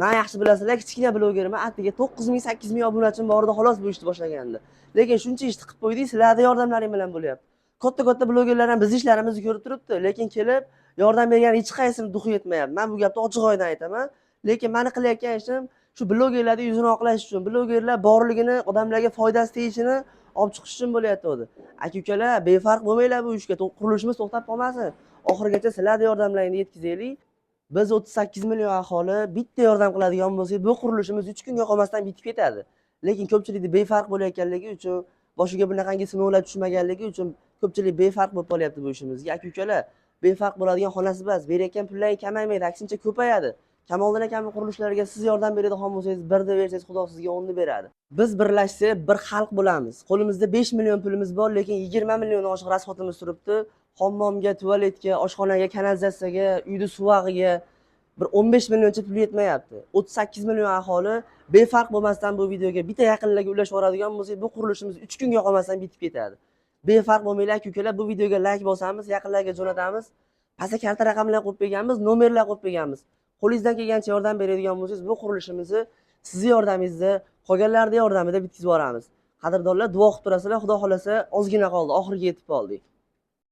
Man, yaxshi bilasizlar, kichkina blogerman, atigi 9000, 8000 obunachim bor edi xolos bu ishni boshlaganda. Lekin shuncha ishni qilib qo'ydik, sizlarni yordamlaring bilan bo'lyapti. Katta katta blogerlar ham bizni ishlarimizni ko'rib turibdi, lekin kelib yordam bergan hech qaysini дух i yetmayapti. Man bu gapni ochiq oydin aytaman. Lekin mani qilayotgan ishim shu blogerlarni yuzini oqlash uchun, blogerlar borligini, odamlarga foydasi tegishini olib chiqish uchun bo'lyapti. Aka ukalar, befarq bo'lmanglar bu ishga, qurilishimiz to'xtab qolmasin. Oxirigacha sizlarni yordamlaringni yetkazaylik. Biz 38 million aholi bitta yordam qiladigan bo'lsak, bu qurilishimiz 3 kunga qolmasdan bitib ketadi. Lekin ko'pchilikni befarq bo'layotganligi uchun, boshiga bunaqangi sinovlar tushmaganligi uchun ko'pchilik befarq bo'lib qolyapti bu ishimizga. Aka ukalar, befarq bo'ladigan xonasi emas, berayotgan pullaring kamaymaydi, aksincha ko'payadi. Kamoldan akamni qurilishlariga siz yordam beradigan bo'lsangiz, birni bersangiz, Xudo sizga 10ni beradi. Biz birlashsak, bir xalq bo'lamiz. Qo'limizda 5 million pulimiz bor, lekin 20 milliondan oshiq расход imiz turibdi. Hammomga, tualetga, oshxonaga, kanalizatsiyaga, uyni suvag'iga bir 15 millioncha pul yetmayapti. 38 million aholi befarq bo'lmasdan bu videoga bitta yaqinlarga ulashib yuboradigan bo'lsak, bu qurilishimiz 3 kunga qolmasdan bitib ketadi. Befarq bo'lmanglar, aka ukalar, bu videoga layk bosamiz, yaqinlarga jo'natamiz. Pastga karta raqamlar qo'yib qo'yganmiz, nomerlar qo'yib qo'yganmiz. Qo'lingizdan kelgancha yordam beradigan bo'lsangiz, bu qurilishimizni sizni yordamingizda, qolganlarni yordamida bitkazib yuboramiz. Qadrdonlar, duo qilib turasizlar, Xudo xolasa ozgina qoldi, oxiriga yetib qoldik.